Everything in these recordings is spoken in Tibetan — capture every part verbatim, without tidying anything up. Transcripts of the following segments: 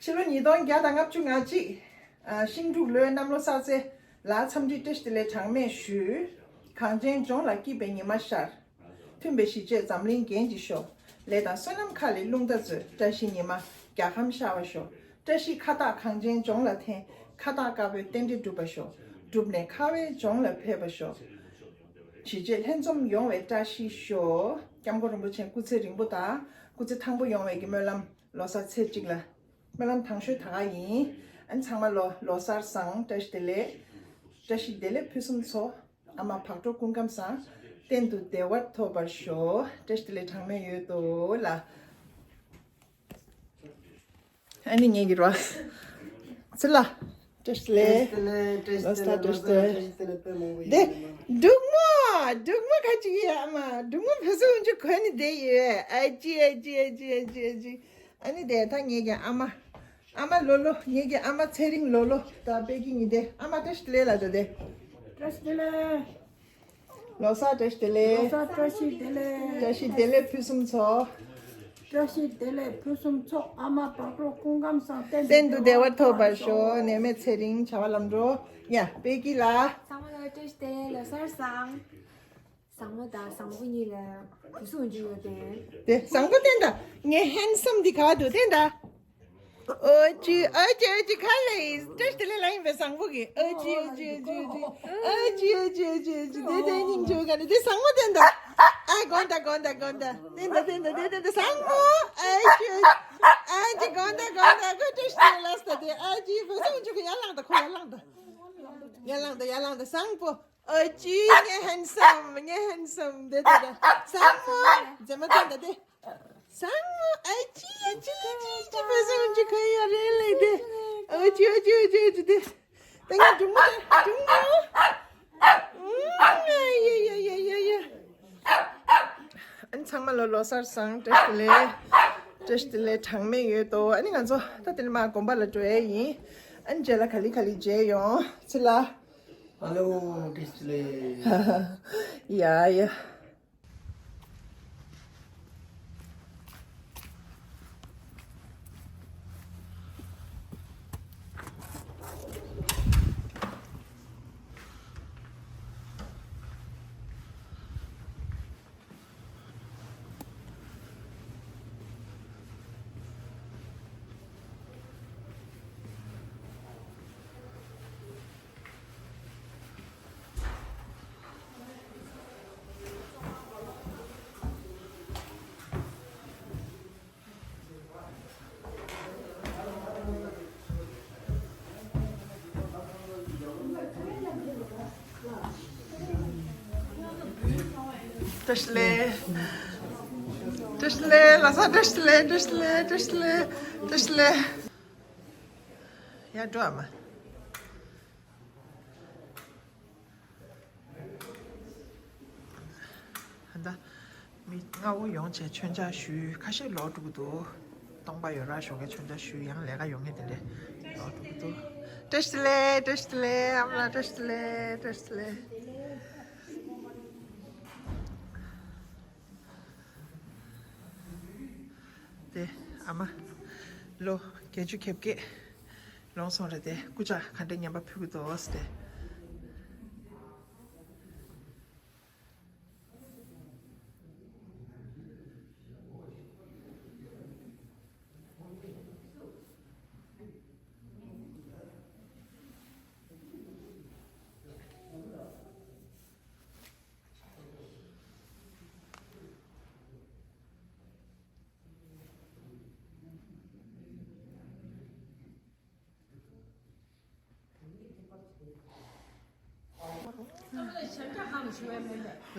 ཕྱི་ལོ་ཉིས་སྟོང་བརྒྱ་དང་ལྔ་བཅུ་ང་གཅིག་ཨ། ཤིང་འབྲུག་ལོའི་གནམ་ལོ་གསར་ཚེས་ལ་འཚམས་འདྲི་བཀྲ་ཤིས་བདེ་ལེགས་གྲངས་མེད་ཞུ། གངས་ཅན་ལྗོངས་ལ་སྐྱིད་པའི་ཉི་མ་ཤར། མཐུན་པའི་གཞིས་བྱེས་འཛམ་གླིང་རྒྱན་གྱིས་ཤོག་ལས་དང་བསོད་ནམས་མཁའ་ལས་རླུང་རྟ་མཛོད། བཀྲ་ཤིས་ཉི་མ་རྒྱལ་ཁམས་ཤར་བར་ཤོག་བཀྲ་ཤིས་ཁ་བཏགས་གངས་ཅན་ལྗོངས་ལ་འཐེན། ཁ་བཏགས་དཀར་པོའི་རྟེན་འབྲེལ་འགྲུབ་པར་ཤོག་འགྲུབ་ནས་ཁ་བའི་ལྗོངས་ལ་ཕེབས་པར་ཤོག་གཞིས་བྱེས་ལྷན་འཛོམས་ཡོང་བའི་བཀྲ་ཤིས་ཤོག་སྐྱབས་མགོན་རིན་པོ་ཆེ་སྐུ་ཚེ་རིང་པོ་དང་སྐུ་ཚེ་ཐང་པོ་ཡོང་བའི་གི་སྨོན་ལམ། ལོ་གསར་ཚེས་གཅིག་ལ་སྨོན་ལམ་དང་ཤོས་ད་ག་ཡིན། ཨན་ཚང་མ་ལོ་ལོ་གསར་བཟང་། བཀྲ་ཤིས་བདེ་ལེགས། བཀྲ་ཤིས་བདེ་ལེགས་ཕུན་སུམ་ཚོགས། ཨ་མ་བག་དྲོ་སྐུ་ཁམས་བཟང་། གཏན་དུ་བདེ་བར་ཐོབ་པར་ཤོག་བཀྲ་ཤིས་བདེ་ལེགས་གྲངས་མེད་ཡོད་དོ་ལ། ཨ་ནི་ངེད་ཀྱི་རོ། ཚེ་ལ། བཀྲ་ཤིས་བདེ་ལེགས། བཀྲ་ཤིས་བདེ་ལེགས། བཀྲ་ཤིས་བདེ་ལེགས། ལོ་གསར་བཀྲ་ཤིས་བདེ་ལེགས། བཀྲ་ཤིས་བདེ་ལེགས་དཔེ་མང་པོ་ཡོད། དེ་འབྲུག་མོ། འབྲུག་མོ་ཁ་ཅིག་ཡོད་ཨ་མ། འབྲུག་མོ་བུ་སུ་འཇུ་གོན་ནི་བསྡད་ཡོད། ཨ་ཅི་ཨ་ཅི་ཨ་ཅི་ཨ་ཅི་ཨ་ཅི། ཨ་ནི་དེ་ད་ངེད་ཀྱི་ཨ་མ། ཨ་མ་ལོ་ལོ། ངེད་ཀྱི་ཨ་མ་ཚེ་རིང་ལོ་ལོ། ད་དཔེ་གི་ཉི་ཟླའི་ཨ་མ་བཀྲ་ཤིས་བདེ་ལེགས་ལ་ད་དེ། བཀྲ་ཤིས་བདེ་ལེགས། ལོ་གསར་བཀྲ་ཤིས་བདེ་ལེགས། ལོ་གསར་བཀྲ་ཤིས་བདེ་ལེགས། བཀྲ་ཤིས་བདེ་ལེགས་ཕུན་སུམ་ཚོགས། བཀྲ་ཤིས་བདེ་ལེགས་ཕུན་སུམ་ཚོགས། ཨ་མ་བག་དྲོ་སྐུ་ཁམས་བཟང་། གཏན་དུ་བདེ་བར་ཐོབ་པར་ཤོག་ནད་མེད་ཚེ་རིང་བྱ་བ་ལམ་འགྲོ། ཡ་དཔེ་གི་ལ། ཚང་མ་ལ་བཀྲ་ཤིས་བདེ་ལེགས། ལོ་གསར་བཟང་། བཟང་མོ་དང་བཟང་པོ་གཉིས་ལ་དུས་སུ་འཇུ་ཡོད་དེ། དེ་བཟང་པོ་བསྟན་ད། ངའི་ཧན་སམ་འདི་ག་བ་འདུག་བསྟན་ད། ཨོ་ཅི་ཨོ་ཅི་ཨོ་ཅི་ག་ལེ། བཀྲ་ཤིས་བདེ་ལེགས་ལ་ཡིན་པའི་བཟང་པོ་གི། ཨོ་ཅི་ཨོ་ཅི་ཨོ་ཅི་ཨོ་ཅི། ཨོ་ཅི་ཨོ་ཅི་ཨོ་ཅི་ཨོ་ཅི། དེ་དེ་སྙིང་རྗེ་ག་ནི་དེ་བཟང་པོ་བསྟན་ད། ཨ་དགོན་ད་དགོན་ད་དགོན་ད། བསྟན་ད་བསྟན་ད་བསྟན་ད་བསྟན་ད། བཟང་པོ། ཨོ་ཅི་ཨོ་ཅི། ཨོ་ཅི་དགོན་ད་དགོན་ད། ཁོ་བཀྲ་ཤིས་བདེ་ལེགས་ལ་སྟ་དེ། ཨོ་ཅི་བུ་སུ་འཇུ་གི་ཡར་ལངས་ད། ཁོ་ཡར་ལངས་ད། ཡར་ལངས་ད་ཡར་ལངས་ད། བཟང་པོ། ཨ་ཅི་ངའི་ཧན་སམ། ངའི་ཧན་སམ། དེ་དེ་དེ། བཟང་མོ། མཛེས་མ་དེ་འདྲ་དེ། བཟང་མོ། ཨ་ཅི་ཨ་ཅི་ཨ་ཅི་ཨ་ཅི། བཟང་ཅི་ག་ཡོད་རེད་ལེ་དེ། ཨ་ཅི་ཨ་ཅི་ཨ་ཅི་ཨ་ཅི་དེ། ད་ངའི་སྒྲུང་མོ་དེ་སྒྲུང་མོ། ཨུམ། ཡ་ཡ་ཡ་ཡ་ཡ། ཨ་ནི་ཚང་མ་ལ་ལོ་གསར་བཟང་། བཀྲ་ཤིས་བདེ་ལེགས། བཀྲ་ཤིས་བདེ་ལེགས་གྲངས་མེད་ཡོད་དོ། ཨ་ནི་ང་ཚོ་ད་དེ་ནས་མར་དགོན་པ་ལ་འགྲོ་ཡས་ཡིན། ཨ་ནི་རྗེས་ལ་ག་ལེ་ག་ལེ་མཇལ་ཡོང་། ཚེ་ལ། ཧ་ལོ། བཀྲ་ཤིས་བདེ་ལེགས། ཡ་ཡ། བཀྲ་ཤིས་བདེ་ལེགས། བཀྲ་ཤིས་བདེ་ལེགས། ལོ་གསར་བཀྲ་ཤིས་བདེ་ལེགས། བཀྲ་ཤིས་བདེ་ལེགས། བཀྲ་ཤིས་བདེ་ལེགས། བཀྲ་ཤིས་བདེ་ལེགས། ཡར་འགྲོ་ཨ་མ། ད་ལྟ་མི་ལྔ་བོ་ཡོང་བྱས་མཆོད་མཇལ་ཞུས། ཁ་ཤས་ལོག་འགྲོ་གི་འདུག་སྟོང་པ་ཡོད་ར་ཞོགས་ཀས་མཆོད་མཇལ་ཞུས། ཡང་ལས་ཀ་ཡོང་མཁན་དེ་འདྲས་ལོག་འགྲོ་གི་འདུག་བཀྲ་ཤིས་བདེ་ལེགས། བཀྲ་ཤིས་བདེ་ལེགས། ཨ་མ་ལགས་བཀྲ་ཤིས་བདེ་ལེགས། བཀྲ་ཤིས་བདེ་ལེགས། དེ་ཨ་མ་ལོ་བརྒྱད་ཅུ་གྱ་བརྒྱད་ལོངས་སོང་རེད་དེ། སྐུ་ཕྱག་ག་འདྲས་སྙན་པ་ཕུལ་གི་འདུག་ཟེར་ཏེ།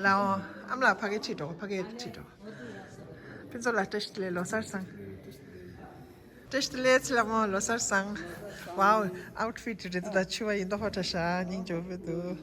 ལའོ། ཨ་མ་ལགས་ཕ་གི་ཁྲིད་འགྲོ། ཕ་གི་ཁྲིད་འགྲོ། ཕུན་ཚོགས་ལགས་བཀྲ་ཤིས་བདེ་ལེགས། ལོ་གསར་བཟང་། བཀྲ་ཤིས་བདེ་ལེགས་ཚེ་ལགས་མོ། ལོ་གསར་བཟང་། ཝའོ། ཨའུཊ་ཕིཊ་རེད་འདུག་ད་ཕྱུ་པ་ཡིན་མདོག་ཁ་ཁྲ་ཤག་སྙིང་རྗེ་པོ་འདུག་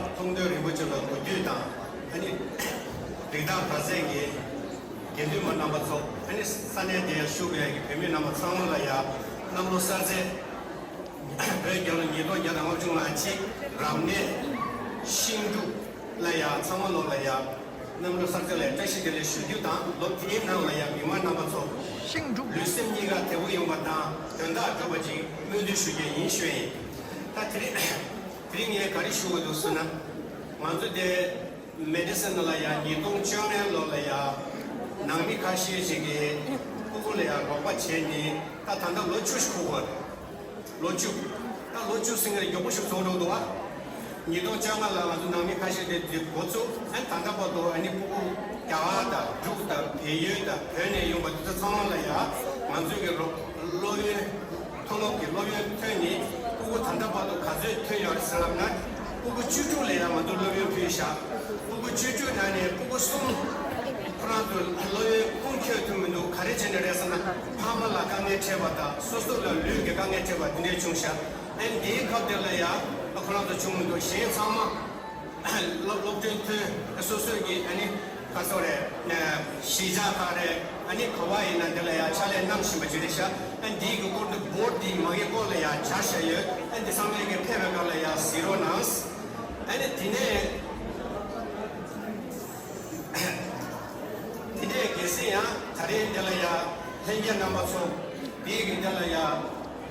མཐོང་ཐོས་རིན་པོ་ཆེ་ལ་གོ་རྒྱུས་དང་། ཨ་ནི་རིགས་བདག་ག་ཚད་ཀྱི་དགེ་འདུན་པ་རྣམ་པ་ཚོ། ཨ་ནི་ས་གནས་དེར་བཞུགས་པའི་བོད་མི་རྣམ་པ་ཚང་མ་ལ་ཡང་གནམ་ལོ་གསར་ཚེས། བོད་རྒྱལ་ལོ་ཉིས་སྟོང་བརྒྱ་དང་ལྔ་བཅུ་ང་གཅིག་རབ་གནས་ཤིང་འབྲུག་ལ་ཡང་ཚང་མ་ལོ་ལ་ཡང་གནམ་ལོ་གསར་ཚེས་ལ་བཀྲ་ཤིས་བདེ་ལེགས་ཞུ་རྒྱུ་དང་། ལོ་དེའི་ནང་ལ་ཡང་མི་མང་རྣམ་པ་ཚོ་ཤིང་འབྲུག་ལུས་སེམས་གཉིས་ཀ་བདེ་པོ་ཡོང་བ་དང་དོན་དག་འགྲུབ་པ་ཅིག་སྨོན་འདུན་ཞུ་རྒྱུ་ཡིན་ཞུ་ཡིན། ད་དེ་རིང་དེ་རིང་ངས་ག་རེ་ཞུ་དགོས་འདུག་ཟེར་ན། ང་ཚོ་དེ་མེ་ཌི་སན་ལ་ཡང་ཉིས་སྟོང་བཅོ་ལྔའི་ལོ་ལ་ཡང་ནང་མི་ཁ་ཤས་ཤིག་གིས་ཕྲུ་གུ་ལ་ཡང་རོགས་པ་བྱས་ནས། ད་ད་ལྟ་ལོ་བཅུ་ཞིག་འཁོར་བ་རེད། ལོ་བཅུ། ད་ལོ་བཅུ་ཟིན་ནས་མགྱོགས་པོ་ཞིག་སོང་འགྲོ་འདུག་བ། ཉིས་སྟོང་བཅོ་ལྔ་ལ་ང་ཚོ་ནང་མི་ཁ་ཤས་དེ་དེ་འགོ་བཙུགས། ཨ་ནི་ད་ལྟ་བར་དུ་ཨ་ནི་ཕྲུ་གུ་རྒྱ་གར་དང་འབྲུག་དང་བལ་ཡུལ་དང་བོད་ནས་ཡོང་པ་དེ་ཚོ་ཚང་མ་ལ་ཡང་ང་ཚོའི་གི་རོགས་སློབ་ཡོན། མཐོ་སློབ་ཀྱི་སློབ་ཡོན་ཐོན་ནས་ཕྲུ་གུ་ད་ལྟ་བར་དུ་ག་ཚོད་ཐོན་ཡོད་རེད་ཟེར་ལབ་ན། ཕྲུ་གུ་བཅུ་དྲུག་ལ་ཡང་ང་ཚོ་སློབ་ཡོན་ཕུལ་བཞག་ཕྲུ་གུ་བཅུ་དྲུག་ནང་ནས་ཕྲུ་གུ་གསུམ་ཁོ་རང་ཚོ་སློབ་ཡོན་ཁུངས་འཁྱོལ་ཐུབ་མི་འདུག་ག་རེ་བྱས་ནས་རེད་ཟེར་ན། ཕ་མ་ལ་དཀའ་ངལ་འཕྲད་པ་དང་། སོ་སོ་ལ་ལུས་ཀྱི་དཀའ་ངལ་འཕྲད་པ་དེ་འདྲས་བྱུང་བཞག་ཨ་ནི་དེའི་སྐབས་དེ་ལ་ཡང་ཁོ་རང་ཚོ་བྱུང་མི་འདུག་གཞན་ཚང་མ་སློབ་སློབ་ཐོན་ཐོན། སོ་སོ་གི་ཨ་ནི་ག་ཚོད་རེད། གཞིས་ཆགས་ག་རེ། ཨ་ནི་ག་བ་ཡིན་ན་དེ་ལ་ཡང་ཕྱག་ལས་གནང་བཞིན་པ་ཅིག་རེད་ཤག་ཨ་ནི་འདིའི་གི་སྐོར་དུ་བོར་འདི་མ་གི་སྐོར་ལ་ཡང་སྦྱར་བཞག་ཡོད། ཨ་ནི་འདི་ཚང་མས་གི་ཕེབས་པའི་སྐབས་ལ་ཡང་གཟིགས་རོགས་གནང་། ཨ་ནི་དེ་ནས་དེ་ནས་གལ་སྲིད་ཡང་ད་རེས་འདི་ལ་ཡང་ལྷན་རྒྱས་རྣམ་པ་ཚོ་འདིའི་གི་འདི་ལ་ཡང་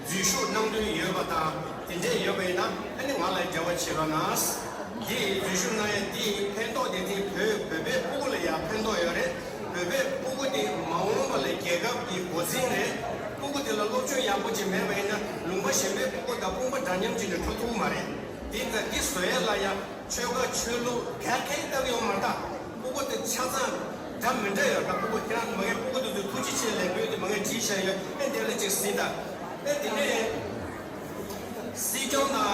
འཛུལ་ཞུགས་གནང་འདོད་ཡོད་པ་དང་། དེ་འདྲས་ཡོད་པ་ཡིན་ན་ཨ་ནི་ང་ལ་འབྲེལ་བ་བྱེད་རོགས་གནང་། འདི་འཛུལ་ཞུགས་གནང་ཡ་འདི་ཕན་ཐོགས་དེ་དེ་བོད་བོད་པའི་ཕྲུ་གུ་ལ་ཡང་ཕན་ཐོགས་ཡོད་རེད། བོད་པའི་ཕྲུ་གུ་དེ་མ་འོངས་པ་ལ་རྒྱལ་ཁབ་ཀྱི་འགོ་འཛིན་རེད། ཕྲུ་གུ་དེ་ལ་སློབ་སྦྱོང་ཡག་པོ་ཅིག་མེད་པ་ཡིན་ན་ལུང་པ་གཞན་པའི་ཕྲུ་གུ་དང་དཔུང་པ་འདྲ་མཉམ་ཅིག་ནས་འགྲོ་ཐུབ་ཀྱི་མ་རེད། དེ་ཡིན་ཙང་འདི་བཟོ་ཡ་ལ་ཡང་ཆོལ་ཁ་ཆོས་ལུགས་ག་གེ་ལྟ་གི་ཡོད་མ་རེད། ད་ཕྲུ་གུ་དེ་ཆ་ཚང་འདྲ་མི་འདྲ་ཡོད། ད་ཕྲུ་གུ་ཁྱེད་རང་མ་གི་ཕྲུ་གུ་དེ་ཚོས་ཐུགས་རྗེ་ཆེ་ལབ་དགོས་དེ་མ་གི་བྲིས་བཞག་ཡོད། ཨེ་འདི་ལ་ཅིག་གཟིགས་དང་། ཨེ་དེ་ནས་སྲིད་སྐྱོང་དང་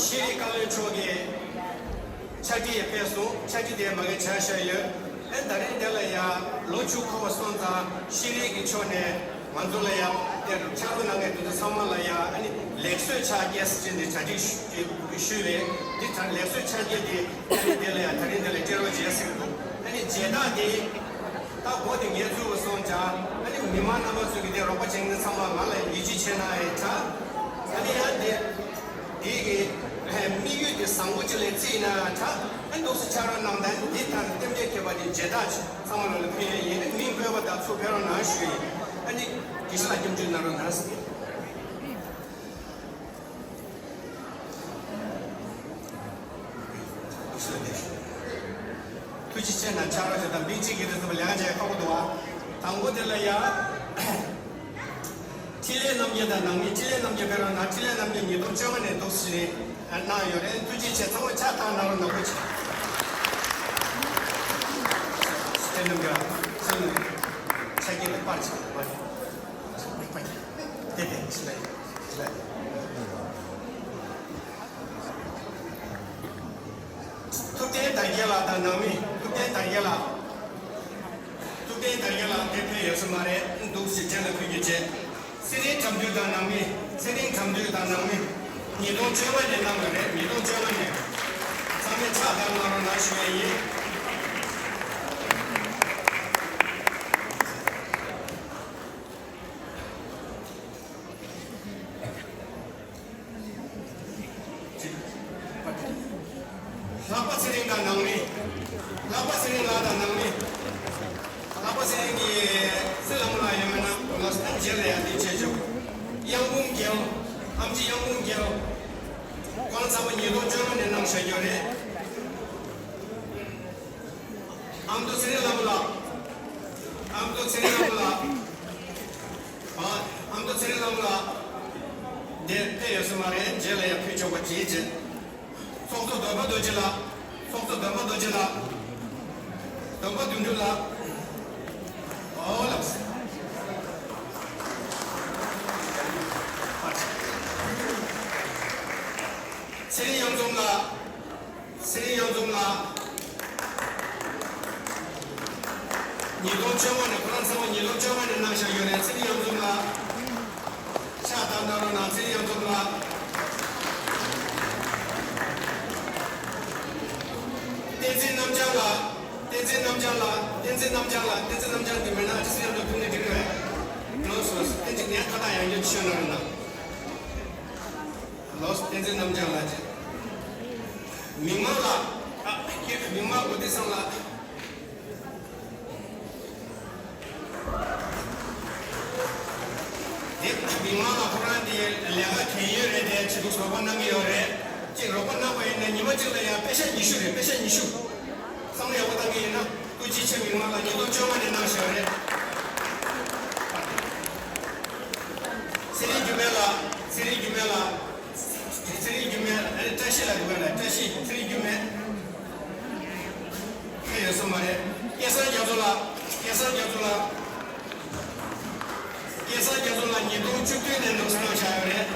ཤེས་རིག་བཀའ་བློན་མཆོག་གིས་ཕྱག་བྲིས་ཕེབས་སོང་། ཕྱག་བྲིས་དེ་མ་གི་བྱ་བཞག་ཡོད། ཨེ་ད་རིང་འདི་ལ་ཡང་ལོ་བཅུ་འཁོར་བ་སོང་ཙང་ཤེས་རིག་གི་ཕྱོགས་ནས་ང་ཚོ་ལ་ཡང་དེར་ཕྱག་རོགས་གནང་མཁན་དེ་ཚོ་ཚང་མ་ལ་ཡང་ཨ་ནི་ལེགས་གསོལ་ཕྱག་རྒྱས་ཟེར་ནས་གྲ་སྒྲིག་ཞུས་རེད། འདི་གྲ་ལེགས་གསོལ་ཕྱག་རྒྱས་དེ་ཨ་ནི་དེ་ལ་ཡང་ད་རིང་འདི་ལ་སྤྲད་རོགས་བྱས་ཟེར་གི་འདུག་ཨ་ནི་མཇལ་དར་དེ་ད་གོ་དེ་ངས་ཚུར་སོང་ཙང་ཨ་ནི་མི་མང་རྣམ་པ་ཚོས་ཀྱི་དེ་རོགས་པ་བྱེད་མཁན་ཚང་མ་ང་ལ་ཡིད་ཆེས་བྱེད་གནང་ཡས་དྲག་ཨ་ནི་ཡང་དེ། དེ་གི་དམིགས་ཡུལ་དེ་བཟང་པོ་ཅིག་ལ་བརྩིས་ན་ད་ཨ་འདུག་སེ་ཕྱག་རོགས་གནང་། ད་འདི་ལྟར་རྟེན་འབྲེལ་མཁས་པ་དེ་མཇལ་དར་ཚང་མ་ལ་ཕུལ་ཡས་ཡིན། མིང་འབོད་པ་དང་ཚུར་ཕེབས་རོགས་གནང་ཞུ་ཡིན། ཨ་ནི་དགེ་བཤེས་ལགས་སྐྱབས་འཇུག་གནང་རོགས་གནང་ཟེར། ཐུགས་རྗེ་ཆེ་གནང་། ཕྱག་རོགས་ཞུ་དང་། མིང་གཅིག་གིས་དེ་ཚོ་ལས་ཀ་བྱེད་ཁག་པོ་འདུག་ཨ། དང་པོ་དེ་ལ་ཡ། འཕྲིན་ལས་རྣམ་རྒྱལ་དང་ནང་མི། འཕྲིན་ལས་རྣམ་རྒྱལ་ཕེབས་རོགས་གནང་། འཕྲིན་ལས་རྣམ་རྒྱལ་ཉིས་སྟོང་བཅོ་ལྔ་ནས་འདུག་སེ་གནང་ཡོད་རེད། ཐུགས་རྗེ་ཆེ། ཚང་མ་ཕྱག་བཏང་གནང་རོགས་གནང་། ཐུགས་རྗེ་ཆེ། འཕྲིན་ལས་རྣམ་རྒྱལ་ཚང་མ་ཕྱག་རྒྱན་དེ་སྤར་བྱས། སྤར་བྱས། དེ་དེ་ཕྱི་ལ་ཕྱི་ལ། ཐུབ་བསྟན་དར་རྒྱས་ལགས་དང་ནང་མི། ཐུབ་བསྟན་དར་རྒྱས་ལགས། ཐུབ་བསྟན་དར་རྒྱས་ལགས་དེ་ཕེབས་ཡོད་ས་མ་རེད། འདུག་སེ་མཇལ་ལ་ཕུལ་རྒྱུ་བྱས། ཚེ་རིང་དགྲ་འདུལ་དང་ནང་མི། ཚེ་རིང་དགྲ་འདུལ་དང་ནང་མི། ཉིས་སྟོང་བཅོ་ལྔ་ནས་གནང་བ་རེད། ཉིས་སྟོང་བཅོ་ལྔ་ནས། ཚང་མས་ཕྱག་བཏང་གནང་རོགས་གནང་ཞུ་ཡས་ཡིན། ལྷག་པ་ཚེ་རིང་དང་ནང་མི། ལྷག་པ་ཚེ་རིང་ལགས་དང་ནང་མི། ལྷག་པ་ཚེ་རིང་གི་སྲིད་ལམ་ལ་ཡོད་མེད་ན་ང་ཚོ་རྗེས་ལ་ཡང་འདི་བྱེད་ཆོག་གཡང་འབུམ་རྒྱལ། ཨམ་ཆི་གཡང་འབུམ་རྒྱལ། ཁོང་ཚང་མ་ཉིས་སྟོང་བཅོ་ལྔ་ནས་གནང་བཞག་ཡོད་རེད། ཨ་མདོ་ཚེ་རིང་ལྷ་མོ་ལགས། ཨ་མདོ་ཚེ་རིང་ལྷ་མོ་ལགས། ཨ་མདོ་ཚེ་རིང་ལྷ་མོ་ལགས། འདིར་ཕེབས་ཡོད་ས་མ་རེད། རྗེས་ལ་ཡང་ཕུལ་ཆོག་པ་བྱེད་ཅིག་ཚོགས་གཙོ་འདོན་པ་རྡོ་རྗེ་ལགས། ཚོགས་གཙོ་འདོན་པ་རྡོ་རྗེ་ལགས། འདོན་པ་དོན་གྲུབ་ལགས། ཨོ་ལགས། ཚེ་རིང་གཡང་འཛོམས་ལགས། ཚེ་རིང་གཡང་འཛོམས་ལགས། ཉིས་སྟོང་བཅོ་ལྔ་ནས། ཁོ་རང་ཚང་མ་ཉིས་སྟོང་བཅོ་ལྔ་ནས་གནང་བཞག་ཡོད་རེད། ཚེ་རིང་གཡང་འཛོམས་ལགས། ཕྱག་བཏང་གནང་རོགས་གནང་། ཚེ་རིང་གཡང་འཛོམས་ལགས། བསྟན་འཛིན་རྣམ་རྒྱལ་ལགས། བསྟན་འཛིན་རྣམ་རྒྱལ་ལགས། བསྟན་འཛིན་རྣམ་རྒྱལ་ལགས། བསྟན་འཛིན་རྣམ་རྒྱལ་འདི་མེད་ན་ཅི་ཟེར་ཡང་འགྲོ་ཐུབ་ནི་འགྲིག་གི་རེད། ལགས་སོ། བསྟན་འཛིན་ངས་ཁ་བཏགས་ཡང་བསྐྱར་ཞུས་ན་རུང་ན། ལགས་སོ། བསྟན་འཛིན་རྣམ་རྒྱལ་ལགས་ཀྱིས། མིག་དམར་ལགས། ཨ། མིག་དམར་དགུ་སྡེ་ཚང་ལགས། དེ་མི་མང་ལ་ཁོ་རང་དེ་ལས་ཀ་གལ་ཡོད་རེད་དེ་ཆེད་དུ་རོགས་པ་གནང་གི་ཡོད་རེད། གཅིག་རོགས་པ་གནང་པ་ཡིན་ན་ཉི་མ་གཅིག་ལ་ཡང་པེ་ཤ་ཉི་ཤུ་རེད། པེ་ཤ་ཉི་ཤུ། བསམ་བློ་ཡག་པོ་བཏང་གི་ཡིན་ན་ཐུགས་རྗེ་ཆེ། མི་མང་ལ་ཉིས་སྟོང་བཅོ་ལྔ་ནས་གནང་བཞག་རེད། ཚེ་རིང་འགྱུར་མེད་ལགས། ཚེ་རིང་འགྱུར་མེད་ལགས། ཚེ་རིང་འགྱུར་མེད། ཨ་ནི་བཀྲ་ཤིས་ལགས་འདུག་ག་ལགས། བཀྲ་ཤིས། ཚེ་རིང་འགྱུར་མེད། ཕེབས་ཡོད་ས་མ་རེད། སྐལ་བཟང་རྒྱ་མཚོ་ལགས། སྐལ་བཟང་རྒྱ་མཚོ་ལགས། སྐལ་བཟང་རྒྱ་མཚོ་ལགས་ཉིས་སྟོང་བཅུ་བདུན་ནས་ནང་སྲིད་གནང་བཞག་ཡོད་རེད།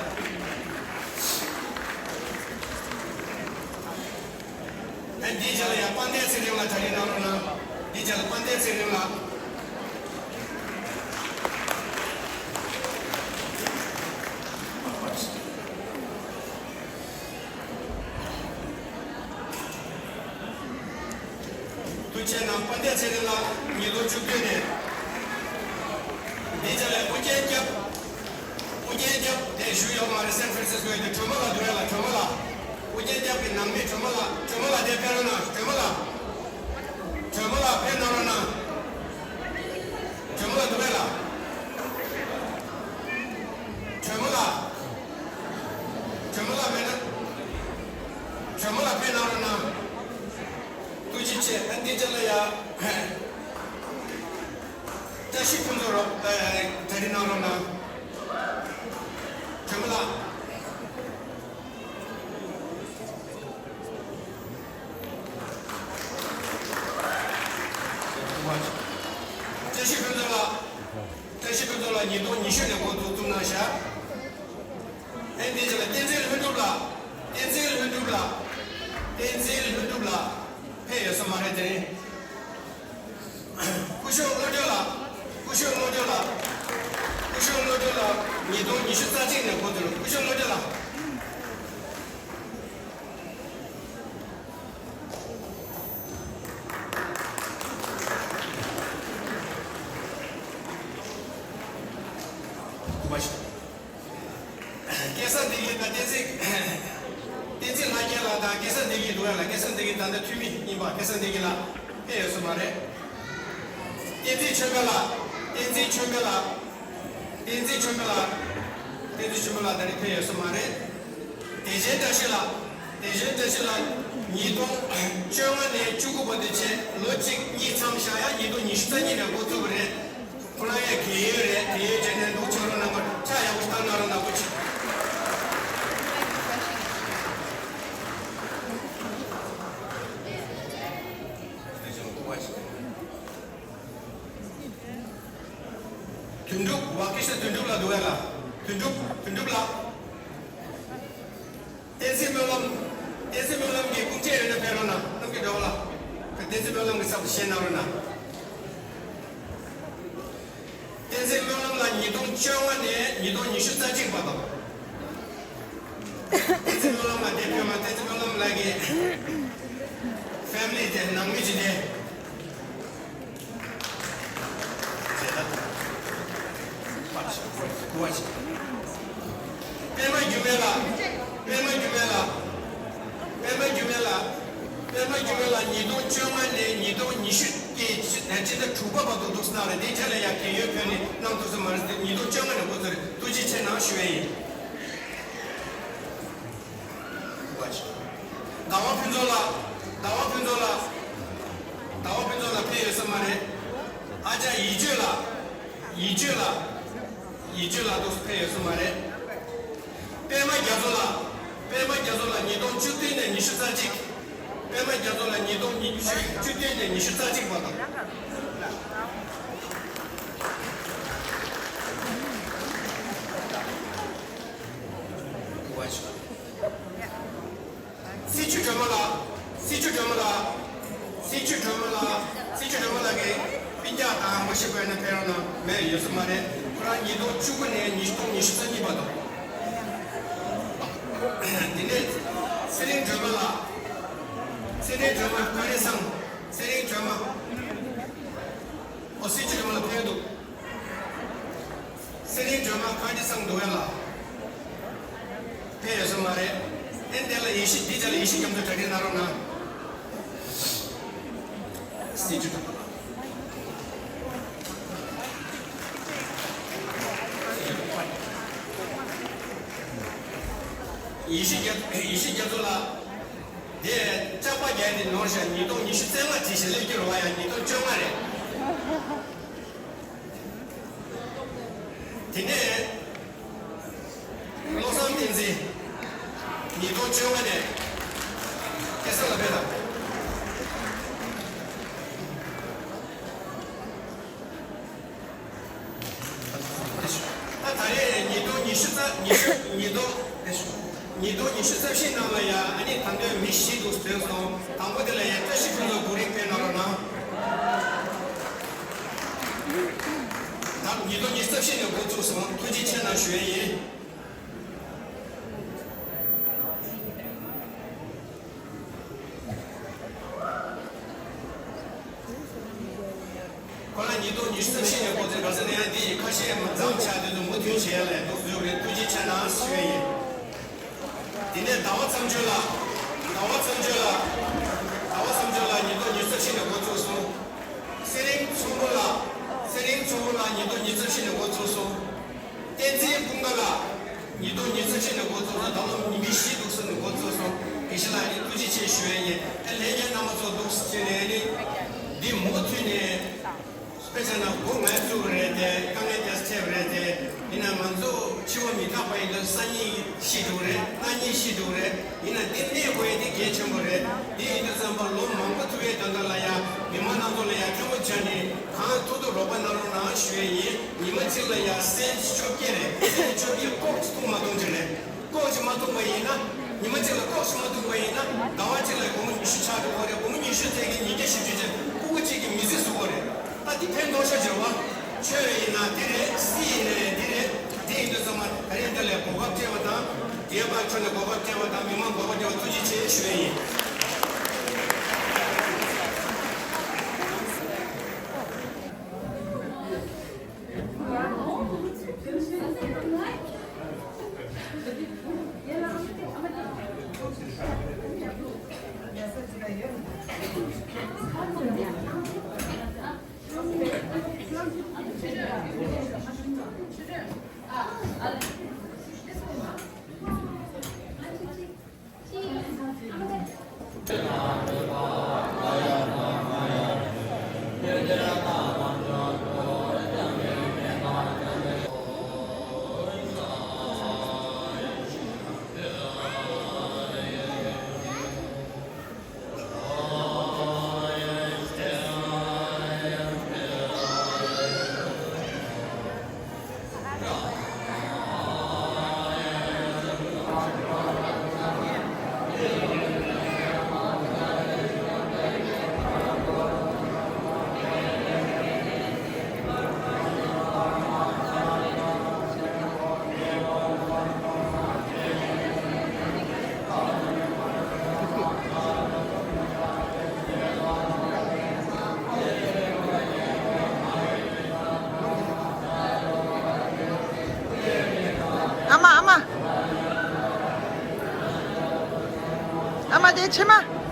ཨ། འདིའི་རྗེས་ལ་ཡང་དཔལ་ལྡན་ཚེ་རིང་ལགས་གྲ་སྒྲིག་གནང་རོགས་གནང་། འདིའི་རྗེས་ལ་དཔལ་ལྡན་ཚེ་རིང་ལགས། ཐུགས་རྗེ་གནང་། དཔལ་ལྡན་ཚེ་རིང་ལགས་ཉིས་སྟོང་བཅུ་བདུན་ནས། འདིའི་རྗེས་ལ་ཨུ་རྒྱན་སྐྱབས། ཨུ་རྒྱན་སྐྱབས་དེ་བཞུགས་ཡོད་མ་རེད། སན་ཧྥ་རན་སིས་ཀོ་ཡི་དེ། སྒྲོལ་མ་ལགས་འདུག་གས་ལགས། སྒྲོལ་མ་ལགས། ཨུ་རྒྱན་སྐྱབས་ཀྱི་ནང་མི་སྒྲོལ་མ་ལགས། སྒྲོལ་མ་ལགས་དེ་ཕེབས་རོགས་གནང་། སྒྲོལ་མ་ལགས། སྒྲོལ་མ་ལགས་ཕེབས་གནང་རོགས་གནང་། སྒྲོལ་མ་ལགས་འདུག་གས་ལགས། སྒྲོལ་མ་ལགས། སྒྲོལ་མ་ལགས་མེད་ན། སྒྲོལ་མ་ལགས་ཕེབས་གནང་རོགས་གནང་། ཐུགས་རྗེ་ཆེ། ཨ། འདིའི་རྗེས་ལ་ཡ། བཀྲ་ཤིས་ཕུན་ཚོགས་རོགས། ཨ། གྲ་སྒྲིག་གནང་རོགས་གནང་། སྒྲོལ་མ་ལགས། བཀྲ་ཤིས་ཕུན་ཚོགས་ལགས། བཀྲ་ཤིས་ཕུན་ཚོགས་ལགས་ཉིས་སྟོང་ཉི་ཤུ་ནས་འགོ་འཛུགས་གནང་བཞག། ཨ། འདིའི་རྗེས་ལ་བསྟན་འཛིན་ལྷུན་གྲུབ་ལགས། བསྟན་འཛིན་ལྷུན་གྲུབ་ལགས། བསྟན་འཛིན་ལྷུན་གྲུབ་ལགས་ཕེབས་ཡོད་ས་མ་རེད་དེ་རིང་། སྐུ་ཞབས་བློ་གྲོས་ལགས། སྐུ་ཞབས་བློ་གྲོས་ལགས། སྐུ་ཞབས་བློ་གྲོས་ལགས་ཉིས་སྟོང་ཉི་ཤུ་རྩ་གཅིག་ནས་འགོ་འཛུགས། སྐུ་ཞབས་བློ་གྲོས་ལགས། སྐུ་ཞབས་བདེ་སྐྱིད་ལགས་དང་། བསྟན་འཛིན་ལྷ་རྒྱལ་ལགས་དང་། སྐལ་བཟང་བདེ་སྐྱིད་འདུག་གས་ལགས། སྐལ་བཟང་བདེ་སྐྱིད་ད་ལྟ་འཐུས་མི་ཡིན་པ། སྐལ་བཟང་བདེ་སྐྱིད་ལགས་ཕེབས་ཡོད་ས་མ་རེད། བསྟན་འཛིན་ཆོས་འཕེལ་ལགས། བསྟན་འཛིན་ཆོས་འཕེལ་ལགས། བསྟན་འཛིན་ཆོས་འཕེལ་ལགས། བསྟན་འཛིན་ཆོས་འཕེལ་ལགས་ད་རེས་ཕེབས་ཡོད་ས་མ་རེད། བདེ་ཆེན་བཀྲ་ཤིས་ལགས། བདེ་ཆེན་བཀྲ་ཤིས་ལགས་ཉིས་སྟོང་བཅོ་ལྔ་ནས་བཅུ་དགུ་བར་དུ་བྱས། ལོ་གཅིག་གཉིས་མཚམས་བཞག་ཡ་ཉིས་སྟོང་ཉི་ཤུ་རྩ་གཉིས་ནས་འགོ་བཙུགས་པ་རེད། ཁོ་རང་ཡང་རྒས་ཡོལ་རེད། རྒས་ཡོལ་བྱས་ནས་འདུག་ཆོག་རོགས་གནང་། ཕར་ཕྱག་ཡག་པོ་ཞིག་བཏང་གནང་རོགས་གནང་། སྐུ་མཁྱེན། དོན་གྲུབ། བ་ཀི་ཤ་དོན་གྲུབ་ལགས་འདུག་གས་ལགས། དོན་གྲུབ། དོན་གྲུབ་ལགས། བསྟན་འཛིན་སྨོན་ལམ། བསྟན་འཛིན་སྨོན་ལམ་གྱི་སྐུ་མཁྱེན་ཡོད་ན་ཕེབས་རོགས་གནང་། རྣམ་རྒྱལ་སྒྲོལ་མ་ལགས། བསྟན་འཛིན་སྨོན་ལམ་གྱི་ཚབ་ཏུ་བཞེས་གནང་རོགས་གནང་། བསྟན་འཛིན་སྨོན་ལམ་ལགས་ཉིས་སྟོང་བཅོ་ལྔ་ནས་ཉིས་སྟོང་ཉི་ཤུ་རྩ་གཅིག་བར་དུ། བསྟན་འཛིན་སྨོན་ལམ་ལགས་འདིར་ཕེབས་མ། བསྟན་འཛིན་སྨོན་ལམ་ལགས་ཀྱི་ཕེ་མི་ལི་དེ། ནང་མི་ཅིག་དེ། པདྨ་འགྱུར་མེད་ལགས། པདྨ་འགྱུར་མེད་ལགས། པདྨ་འགྱུར་མེད་ལགས། པདྨ་འགྱུར་མེད་ལགས་ཉིས་སྟོང་བཅོ་ལྔ་ནས་ཉིས་སྟོང་ཉི་ཤུ་གི་སྤྱི་ཟླ་དྲུག་པ་བར་དུ་འདུག་སེ་གནང་རེད། དེའི་རྗེས་ལ་ཡང་རྒས་ཡོལ་ཕེབས་ནས་གནང་ཐུབ་ས་མ་རེད། ཉིས་སྟོང་བཅོ་ལྔ་ནས་འགོ་བཙུགས་རེད། ཐུགས་རྗེ་ཆེ་གནང་ཞུ་ཡས་ཡིན། ཟླ་བ་ཕུན་ཚོགས་ལགས། ཟླ་བ་ཕུན་ཚོགས་ལགས། ཟླ་བ་ཕུན་ཚོགས་ལགས་ཕེབས་ཡོད་ས་མ་རེད། ཨ་ཅག་ཡིད་དཔྱོད་ལགས། ཡིད་དཔྱོད་ལགས། ཡིད་དཔྱོད་ལགས་འདུག་སེ་ཕེབས་ཡོད་ས་མ་རེད། པདྨ་རྒྱ་མཚོ་ལགས། པདྨ་རྒྱ་མཚོ་ལགས་ཉིས་སྟོང་བཅུ་བདུན་ནས་ཉི་ཤུ་རྩ་གཅིག། པདྨ་རྒྱ་མཚོ་ལགས་ཉིས་སྟོང་ཉི་ཤུ། བཅུ་བདུན་ནས་ཉི་ཤུ་རྩ་གཅིག་བར་དུ། སྲིད་བྱུས་སྒྲོལ་མ་ལགས། སྲིད་བྱུས་སྒྲོལ་མ་ལགས། སྲིད་བྱུས་སྒྲོལ་མ་ལགས། སྲིད་བྱུས་སྒྲོལ་མ་ལགས་ཀྱིས་སྤུན་ཀྱག་དང་མ་ཤི་བར་ན་ཕེབས་རོགས་གནང་། མེད་ཡོད་ས་མ་རེད། ཁོ་རང་ཉིས་སྟོང་བཅུ་དགུ་ནས་ཉིས་སྟོང་ཉི་ཤུ་རྩ་གཉིས་བར་དུ། དེ་ནས་ཚེ་རིང་སྒྲོལ་མ་ལགས། ཚེ། ཚེ་རིང་སྒྲོལ་མ་བཀའ་དྲིན་བཟང་། ཚེ་རིང་སྒྲོལ་མ། ཨོ་སྲིད་སྤྱི་སྒྲོལ་མ་ལ་ཕེབས་འདུག་ཚེ་རིང་སྒྲོལ་མ་བཀའ་དྲིན་བཟང་འདུག་ཡ་ལ། ཕེབས་ཡོད་ས་མ་རེད། ཨེ་འདི་ལ་ཡེ་ཤེས་འདི་ཅག་ལ་ཡེ་ཤེས་རྒྱ་མཚོ་གྲ་སྒྲིག་གནང་རོགས་གནང་། སྲིད་སྤྱི་སྒྲོལ་མ། ཡེ་ཤེས་རྒྱ་ཡེ་ཤེས་རྒྱ་མཚོ་ལགས། དེ་ལྕགས་པ་རྒྱག་དེ་ནོར་ཤག་ཉིས་སྟོང་ཉི་ཤུ་རྩ་ལྔ་བྲིས་ཤག་སླེབས་ཀྱི་རེད་བ། ཡ་ཉིས་སྟོང་བཅོ་ལྔ་རེད། དེ་ནས་བློ་བཟང་བསྟན་འཛིན། ཉིས་སྟོང་བཅོ་ལྔ་ནས་ཁ་སང་ལ་ཕེབས་དང་། ད་ད་རེས་ཉིས་སྟོང་ཉི་ཤུ་རྩ་ཉི་ཤུ་ཉིས་སྟོང་ཉིས་སྟོང་ཉི་ཤུ་རྩ་བཞི་ནང་ལ་ཡ་ཨ་ནི་ད་ལྟའི་མི་བཞི་འདུག་ཟེར་སོང་། དང་པོ་དེ་ལ་ཡ་བཀྲ་ཤིས་ཕུན་ཚོགས་གོ་རིམ་སྤེལ་གནང་རོགས་གནང་། ད་ཉིས་སྟོང་ཉི་ཤུ་རྩ་བཞི་ནས་འགོ་བཙུགས་སོང་། ཐུགས་རྗེ་ཆེ་གནང་ཞུ་ཡས་ཡིན། ཁོ་ལ་ཉིས་སྟོང་ཉི་ཤུ་རྩ་བཞི་ནས་འགོ་འཛིན་ག་ས་ནས་ཡང་འདི་ཡི་ཁ་ཤས་མ་མཚམས་ཆགས་དེ་ཚོ་མུ་མཐུད་བྱེད་ཡ་ལས་འདུག་བཟོས་རེད། ཐུགས་རྗེ་ཆེ་གནང་ཞུ་ཡ་ཡིན། དེ་ནས་ཟླ་བ་བརྩམས་ཆོས་ལགས། ཟླ་བ་བརྩམས་ཆོས་ལགས། ཟླ་བ་བརྩམས་ཆོས་ལགས་ཉིས་སྟོང་ཉི་ཤུ་རྩ་བཞི་ནས་འགོ་བཙུགས་སོང་། ཚེ་རིང་མཚོ་སྒོ་ལགས། ཚེ་རིང་མཚོ་སྒོ་ལགས་ཉིས་སྟོང་ཉི་ཤུ་རྩ་བཞི་ནས་འགོ་བཙུགས་སོང་། བསྟན་འཛིན་ཀུན་དགའ་ལགས། ཉིས་སྟོང་ཉི་ཤུ་རྩ་བཞི་ནས་འགོ་བཙུགས་སོང་། ད་ལོ་མི་བཞི་འདུག་ས་ནས་འགོ་བཙུགས་སོང་། དགེ་བཤེས་ལགས་ནི་ཐུགས་རྗེ་ཆེ་ཞུ་ཡ་ཡིན། ཨ་ལས་ཀྱི་རྣམ་པ་ཚོ་འདུག་ཟེར་ནས་ནི། འདི་མུ་མཐུད་ནས། དཔེ་བྱས་ན་འགོ་ངས་བཙུགས་པ་རེད་དེ། དཀའ་ངལ་རྒྱག་ས་འཕྲད་པ་རེད་དེ། ཡིན་ན་ང་ཚོ་འཆི་བ་མི་རྟག་པ་ཡིན་དུས་སང་ཉིན་ཤི་འགྲོ་གི་རེད། གནངས་ཉིན་ཤི་འགྲོ་གི་རེད། ཡིན་ན་འདི་གནས་དགོས་ཡ་འདི་གལ་ཆེན་པོ་རེད། འདི་ཡིན་དུས་ཙམ་པ་ལོ་མང་པོ་ཐུག་ཡའི་དོན་དག་ལ་ཡ་མི་མང་རྣམ་ཚོ་ལ་ཡ་མཐུན་པོ་བྱས་ནས་གང་ཐུབ་ཐུབ་རོགས་པ་གནང་རོགས་གནང་ཞུ་ཡ་ཡིན། ཉི་མ་གཅིག་ལ་ཡ་སེན་བཅོ་བརྒྱད་རེད། སེན་བཅོ་བརྒྱད་ཀོག་ཅིག་འཐུང་མ་གཏོང་ཅིག་རེད། ཀོག་ཅིག་མ་འཐུང་པ་ཡིན་ན། ཉི་མ་གཅིག་ལ་ཀོག་ཅིག་མ་འཐུང་པ་ཡིན་ན་ཟླ་བ་གཅིག་ལ་སྒོར་མོ་ཉི་ཤུ་ཆགས་འགྲོ་གི་རེད། སྒོར་མོ་ཉི་ཤུ་ཐེབས་ཀྱི་ཉིས་བརྒྱ་བཞི་བཅུ་ཅན་ཕྲུ་གུ་གཅིག་གི་མི་ཚེ་ཟུག་གི་རེད། ད་འདི་ཕན་ཐོགས་ཤག་ཟེར་བ། ཆོས་ཡིན་ན་འདི་རེད། སྲིད་ཡིན་ན་འདི་རེད། འདི་ཡིན་དུས་ཚང་མ་ད་རིང་འདི་ལ་གོ་སྐབས་སྤྲད་པ་དང་། རྒྱལ་བ་མཆོག་ནས་གོ་སྐབས་སྤྲད་པ་དང་། མི་མང་གོ་སྐབས་སྤྲད་པ་ཐུགས་རྗེ་ཆེ་ཞུ་ཡ་ཡིན། ཨ་མ། ཨ་མ། ཨ་མ་དེ་ཕྱི་མ།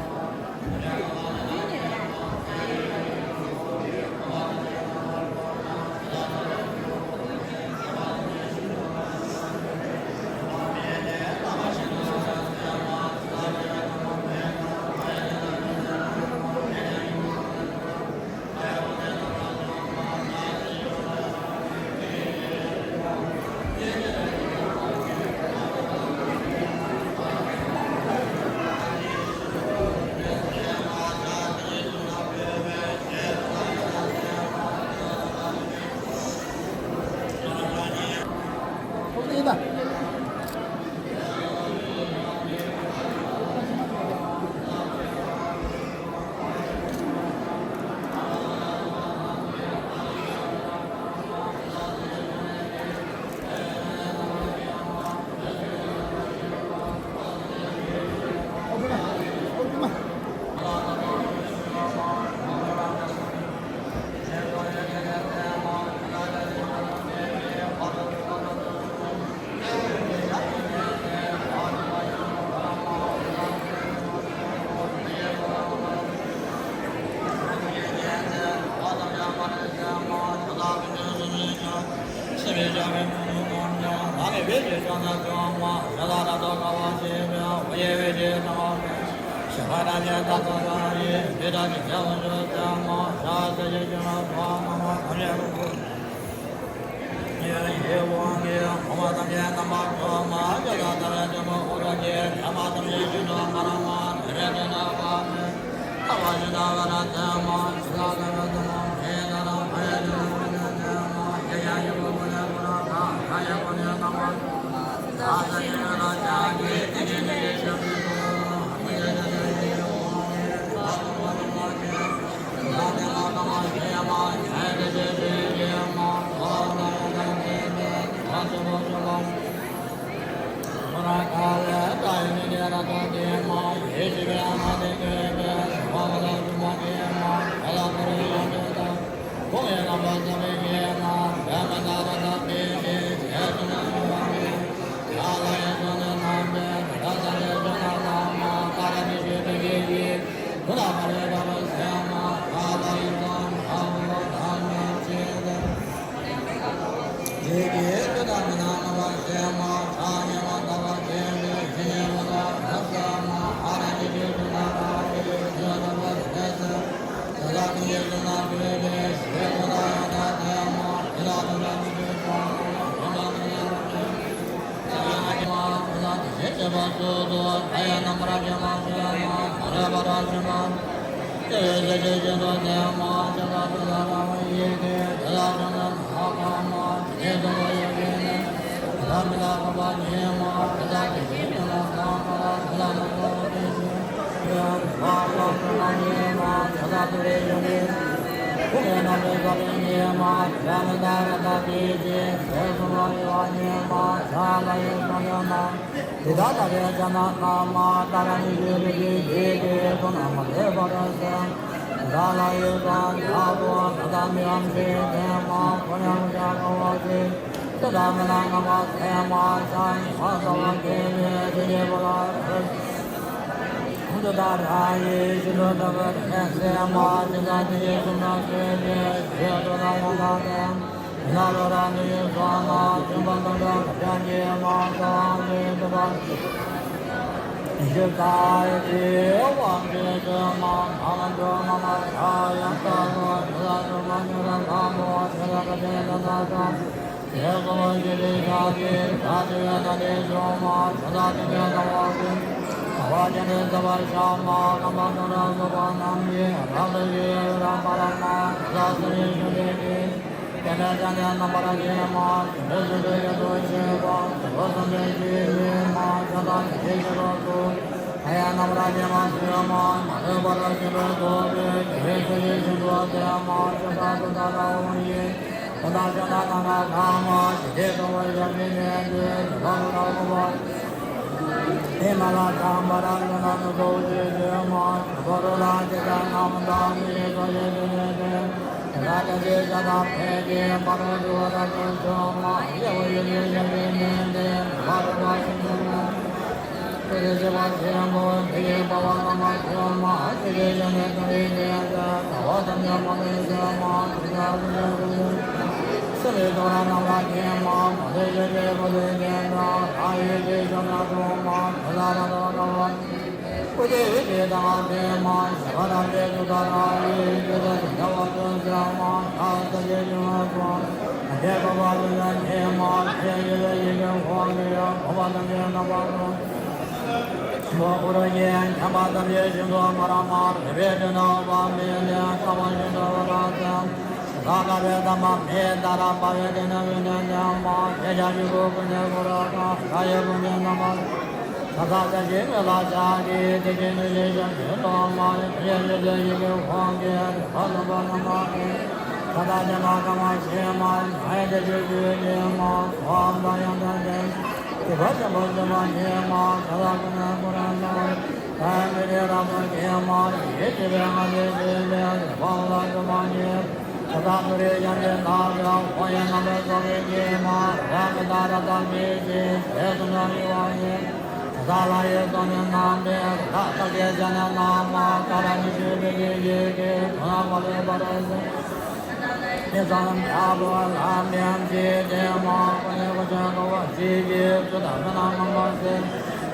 ནི་ཚང་ཡག་པོ་ལམ་ཡང་ཅི་དེ་མ་ཁོ་ནས་ཁོ་ཆོས་ཁ་བ་ཅི་ཡི་ཚུལ་དང་མི་སྣང་མང་པོ་ཟེར།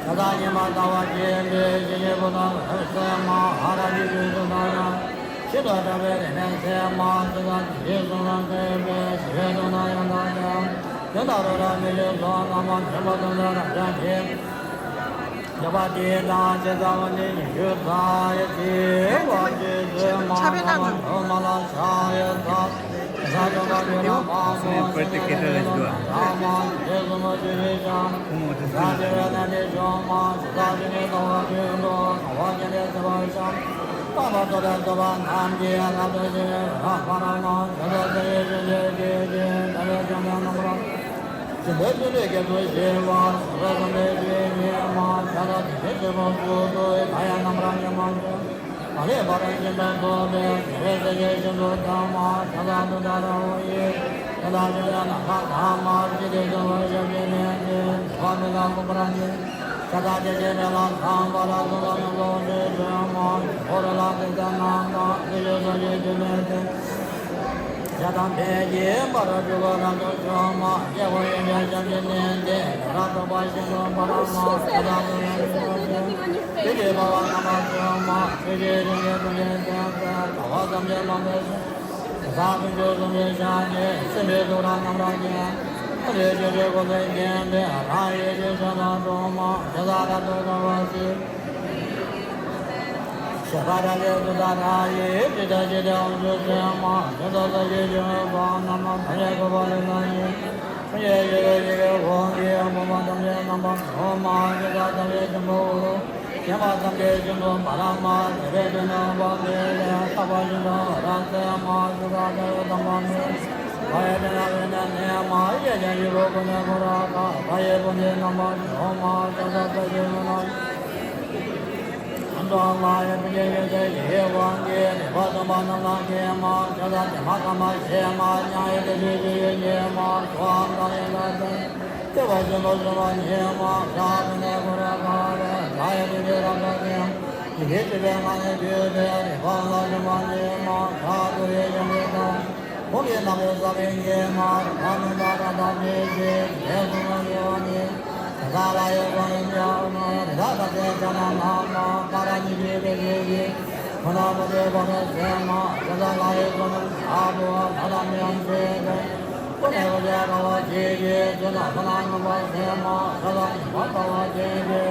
ད་ལྟ་ཉི་མ་ཟླ་བ་སྐྱེ་འདི་ཞི་བའི་བུ་དང་ལྷ་སྲས་མ་ཧ་ར་གྱི་ཡུལ་དུ་ན་ཡང་། ཤིན་ཏུ་དྲག་པའི་རིག་གནས་སེམས་མ་ཅི་ལ་ཇི་གསུང་ལ་འདོད་པའི་ཞི་བའི་དུ་ན་ཡང་དག་ཀྱང་། དེ་ལྟར་རོ་ར་མི་ཡུལ་སོགས་རྣམ་པ་འདྲེན་པ་དང་ལ་རབ་འབྱམས་ཀྱི། ཡོད་པ་དེ་དང་ཇི་ལྟ་བ་ནི་ཡུལ་ས་ཡི་ཚེ་བ་ཇི་ཚེ་མ་ཐ་མ་འགྲོ་མ་ལ་ཤ་ཡི་ས་ས་ཇོ་བ་ཇོ་ར་མ་མོ་ཤི་ན་ནི་ཇོ་ན་ར་མ་ཇེ་སུ་མོ་ཇི་རི་ཤ་ས་ཇི་ར་ན་ནི་ཇོ་མ་ཤ་ས་ཇི་ནི་ཏོ་བ་ཇུ་འགྲོ་ཁ་བ་ཇི་ནི་སི་བ་ཤ་པ་མ་ཏོ་ར་ཏོ་བ་ནམ་གྱི་ཡ་ན་ཏོ་ཇི་ར་པ་ར་མ་ཤ་ས་ཇི་རི་ཇི་ཇི་ཇི་ཇི་ད་ར་ཇ་ན་ན་མ་ར། ཞིང་པའི་ཚུལ་ལས་རྒྱ་མཚོ་ཞེས་པ་སུ་ར་ཙམ་པའི་ཆོས་ཉིད་མ་ཤ་ལ་དེ་ནས་ཆོས་པ་སུ་ཏོ་ཨེ་ད་ཡ་རྣམ་རང་ཉམས་མ་ཆོས་མ་ལས་པ་རང་བཞིན་དུ་རྫོགས་པའི་ཞི་བའི་སེམས་ཀྱི་ཤིན་ཏུ་དམ་མ་ཤ་ལ་དུ་ད་ར་འོ་ཡི་ཤ་ལ་དུ་ཡ་ན་ཁ་དམ་མ་ཞི་དེ་ཚོ་བ་ཞབས་ཀྱི་ནས་ཀྱི་བ་མི་ལ་ཀུ་པ་ར་ཉི། ཤ་ད་དེ་ཀྱི་མེ་ལ་ཚང་པ་ར་ཚོ་ལ་ནུ་ལོ་ནི་ཆོས་མ་ཧོ་ར་ལ་དེ་ཚ་ན་མ་དེ་ཡོད་ཚོ་ཡི་དུ་མེད་དེ། ཡ་དང་འཕེལ་གྱི་བར་སྒྲུབ་པ་རབ་ཏུ་བྱུང་མ་སྐྱེ་བོ་ཡོན་ཏན་ཞབས་ཀྱི་ནས་ཏེ་རབ་ཏུ་བ་ཤིན་ཏུ་པ་ར་མ་ཤ་ད་དུ་ཡ་ནི་ཏེ་དེ་ཀྱི་བ་བ་ན་མ་བྱུང་མ་ཆོས་ཀྱི་རིམ་གྱི་ཏུ་ལེན་ཏེ་ཏེ་བ་བ་ཙམ་གྱི་མ་འབད་ས་ཀུན་ཏུ་གསུམ་གྱི་ཤ་ནི་སེམས་པའི་སྡུག་ར་རྣམ་ར་ཀྱང་ཨ་ལས་ཀྱི་རེ་སྐོར་ལས་བརྒྱན་ཏེ་རང་ཡིད་ཀྱི་ཤ་ད་དུ་མ་ཤ་ད་རབ་ཏུ་བ་བ་སི། ཤ་ཀ་ར་ལས་སུ་ད་ར་ཡི་ཇི་ལྟ་ཇི་ལྟ་འོང་ཆུ་ཚོད་མ་ཇི་ལྟ་ལྟ་ཞིག་ཇི་ལྟ་བ་རྣམ་མ་ཐ་ཡ་གོ་བ་ལས་ན་ཡི་ཁྱོད་ཡ་ཡི་ར་ཡི་གེ་འོང་གི་འོང་མ་ཐམས་ཅད་རྣམ་པ་འོང་མ་ཇི་ལྟ་ལྟ་བའི་ཆེན་པོ་འོ་ལོ་ཁྱད་པར་ཐམས་ཅད་ཆེན་པོ་བ་ར་མ་ཇི་ལྟ་ཇི་ལྟ་བ་ལས་ལས་ལྟ་བ་ཇི་ལྟ་བ་ར་ཚད་མ་ཇི་ལྟ་ལྟ་བའི་དམ་པ་མེད་བ་ཡ་དེ་ན་བས་ན་ནས་མ་ཡ་ཡ་ཡི་རོ་ཀུ་ནས་ཀུ་ར་ཀ་བ་ཡི་ཀུ་ནས་རྣམ་པ་འོང་མ་ཇི་ལྟ་ལྟ་ཞིག་མི་ན། བཀྲ་ཤིས་བདེ་ལེགས། བཀྲ་ཤིས་བདེ་ལེགས། བཀྲ་ཤིས་བདེ་ལེགས།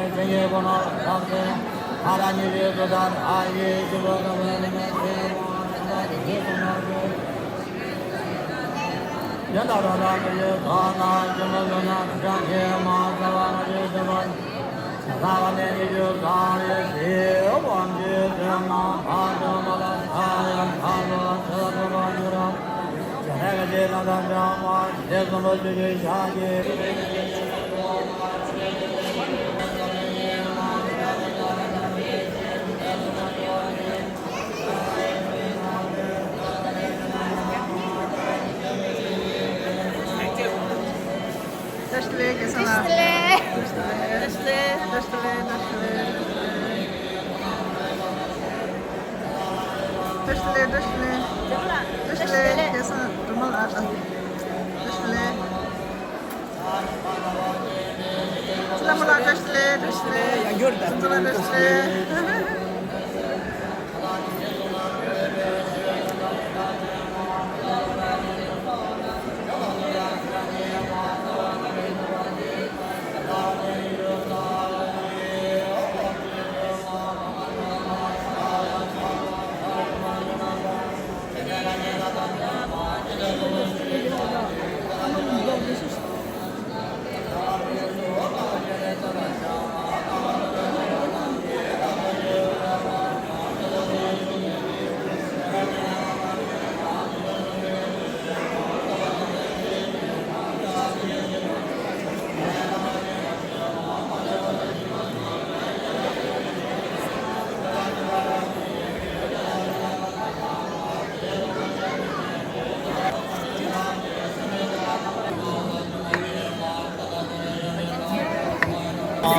བཀྲ་ཤིས་བདེ་ལེགས། བཀྲ་ཤིས་བདེ་ལེགས། བཀྲ་ཤིས་བདེ་ལེགས། བཀྲ་ཤིས་བདེ་ལེགས། བཀྲ་ཤིས་བདེ་ལེགས། བཀྲ་ཤིས་བདེ་ལེགས། བཀྲ་ཤིས་བདེ་ལེགས། བཀྲ་ཤིས་བདེ་ལེགས། བླ་མ་ལ་བཀྲ་ཤིས་བདེ་ལེགས། བཀྲ་ཤིས་བདེ་ལེགས། ཡང་ཡོད་རེད། ད་བཀྲ་ཤིས་བདེ་ལེགས། བཀྲ་ཤིས་བདེ་ལེགས།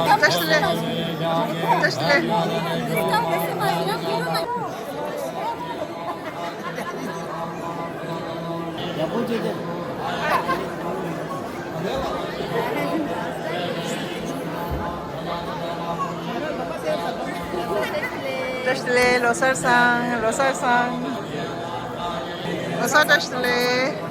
བཀྲ་ཤིས་བདེ་ལེགས། བཀྲ་ཤིས་བདེ་ལེགས། བཀྲ་ཤིས་བདེ་ལེགས། ལོ་གསར་བཟང་། ལོ་གསར་བཟང་། ལོ་གསར་བཀྲ་ཤིས་བདེ་ལེགས།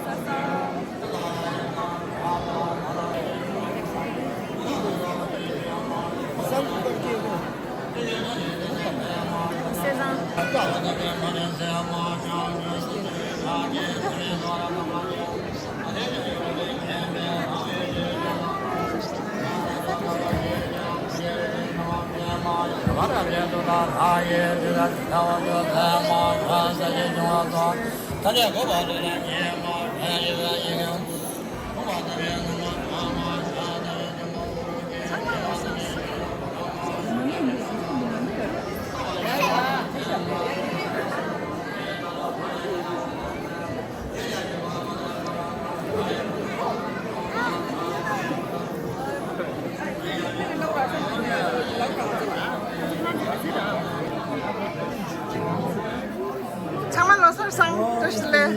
ཚང་མ་ལོ་གསར་བཟང་། བཀྲ་ཤིས་བདེ་ལེགས།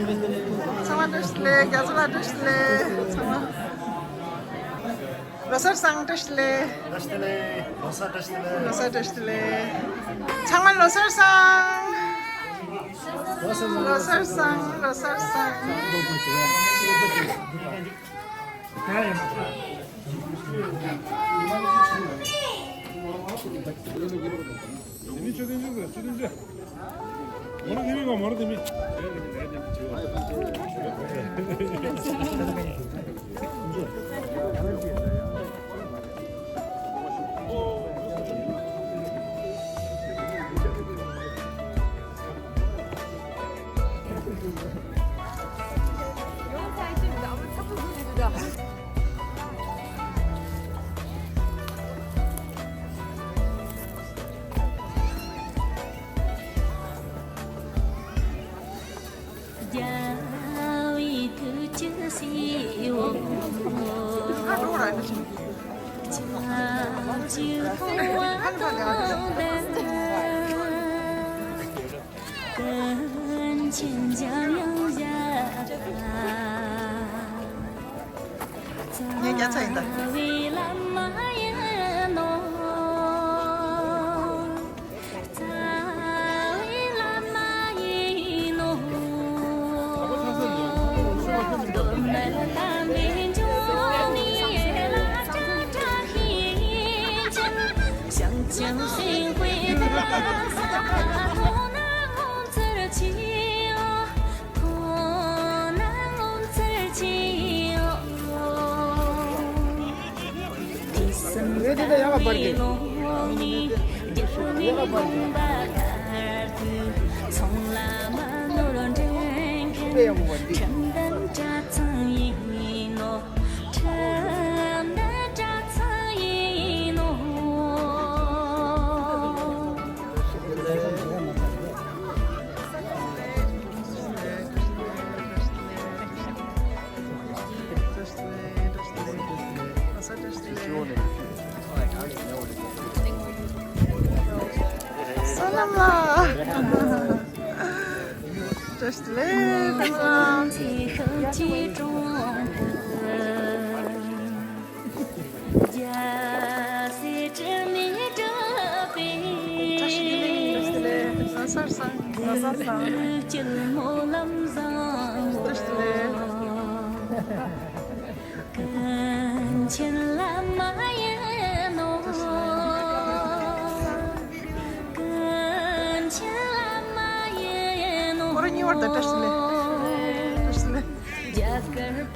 ཚང་མ་བཀྲ་ཤིས་བདེ་ལེགས། རྒྱ་མཚོ་ལགས་བཀྲ་ཤིས་བདེ་ལེགས། ཚང་མ་ལོ་གསར་བཟང་། བཀྲ་ཤིས་བདེ་ལེགས། བཀྲ་ཤིས་བདེ་ལེགས། ལོ་གསར་བཀྲ་ཤིས་བདེ་ལེགས། ལོ་གསར་བཀྲ་ཤིས་བདེ་ལེགས། ཚང་མ་ལོ་གསར་བཟང་། ལོ་གསར་བཟང་། ལོ་གསར་བཟང་། ངས་རྒྱ་ཚ་ཡིན་ད། བཀྲ་ཤིས་བདེ་ལེགས། བཀྲ་ཤིས་བདེ་ལེགས། བཀྲ་ཤིས་བདེ་ལེགས། བསོད་ནམས་ལགས། བཀྲ་ཤིས་བདེ་ལེགས། བསོད་ནམས་ལགས། བཀྲ་ཤིས་བདེ་ལེགས། བཀྲ་ཤིས་བདེ་ལེགས། ལོ་གསར་བཟང་། ལོ་གསར་བཟང་། བཀྲ་ཤིས་བདེ་ལེགས། ཁོ་རང་གཉིས་བར་དུ་བཀྲ་ཤིས་བདེ་ལེགས། བཀྲ་ཤིས་བདེ་ལེགས།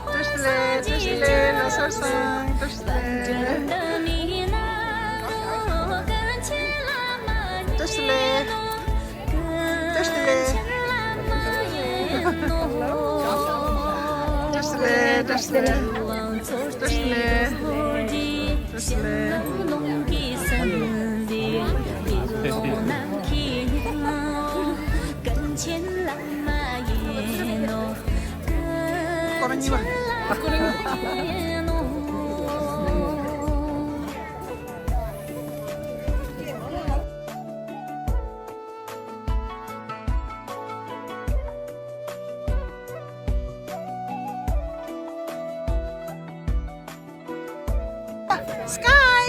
བཀྲ་ཤིས་བདེ་ལེགས། བཀྲ་ཤིས་བདེ་ལེགས། ལོ་གསར་བཟང་། བཀྲ་ཤིས་བདེ་ལེགས། བཀྲ་ཤིས་བདེ་ལེགས། བཀྲ་ཤིས་བདེ་ལེགས། བཀྲ་ཤིས་བདེ་ལེགས། བཀྲ་ཤིས་བདེ་ལེགས། བཀྲ་ཤིས་བདེ་ལེགས། བཀྲ་ཤིས་བདེ་ལེགས། ཁོ་རང་གཉིས་པ། Sky!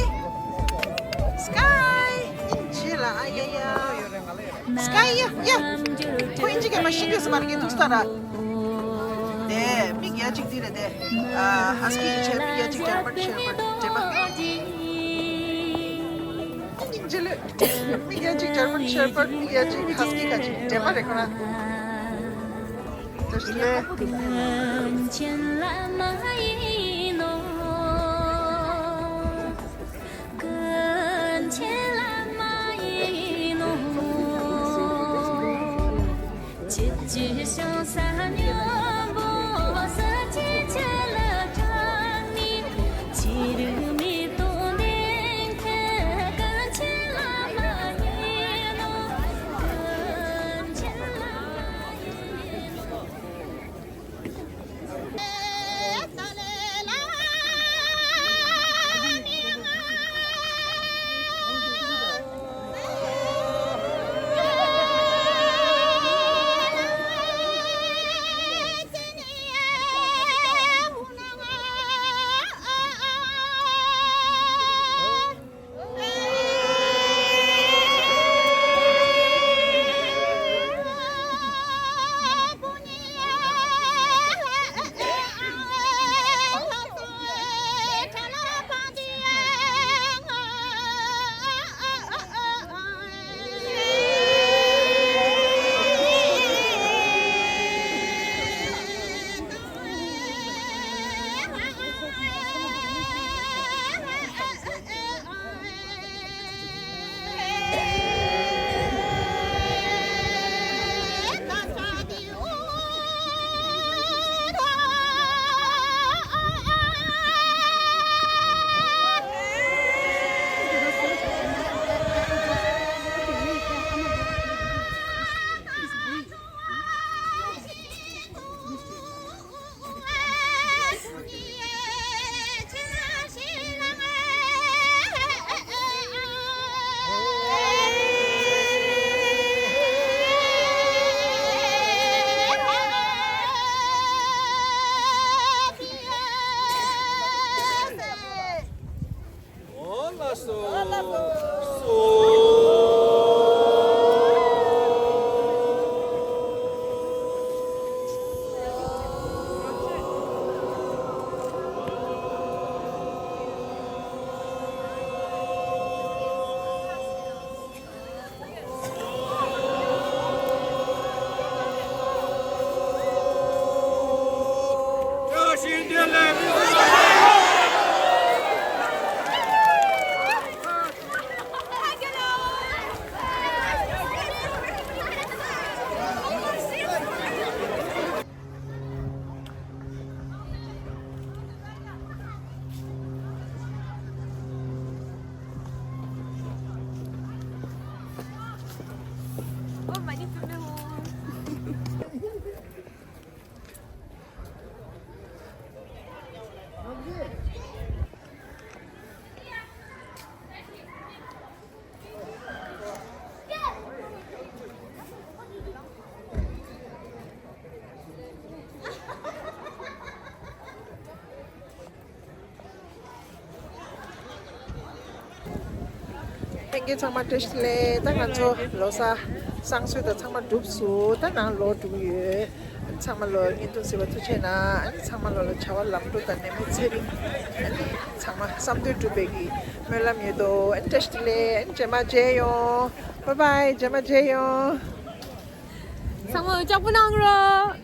Sky! ཨིན་ཇི་ལ་ཨ་ཡ་ཡ། Sky ཡ་ཡ། ཁོ་ཨིན་ཇི་སྐད་མ་ཤེས་རྒྱུ་ཟེར་མ་རེད་ངས་ཐུག་སྟ་ར། དེ་མིག་ཡ་གཅིག་འདི་རེད་དེ། ཨ་ཧ་སི་ཀི་གི་ཆེད་མིག་ཡ་གཅིག་ཇར་མན་ཤེ་ཕར་ཌི་འདྲེས་པ། ཨིན་ཇི་ལ། མིག་ཡ་གཅིག་ཇར་མན་ཤེ་ཕར་ཌི་མིག་ཡ་གཅིག་ཧ་སི་ཀི་ག་གཅིག་འདྲེས་པ་རེད་ཁོ་ན། དེ་ལས། ལྷན་རྒྱས་ཚང་མ་བཀྲ་ཤིས་བདེ་ལེགས། ད་ང་ཚོ་ལོ་གསར་བསང་གསོལ་དང་ཚང་མ་གྲུབ་སོང་། ད་ནང་ལོག་འགྲོ་གི་ཡོད། ཚང་མ་ལོ་བརྙན་ཐུང་གཟིགས་པ་ཐུགས་རྗེ་གནང་། ཨ་ནི་ཚང་མ་ལོ་ལ་བྱ་བ་ལམ་འགྲོ་དང་ནད་མེད་ཚེ་རིང་། ཨ་ནི་ཚང་མ་བསམ་དོན་འགྲུབ་པའི་གི་སྨོན་ལམ་ཡོད་དོ། ཨ་ནི་བཀྲ་ཤིས་བདེ་ལེགས། ཨ་ནི་རྗེས་མ་མཇལ་ཡོང་། བཱའི་བཱའི། རྗེས་མ་མཇལ་ཡོང་། ཚང་མ་ལྕགས་པོ་གནང་རོགས།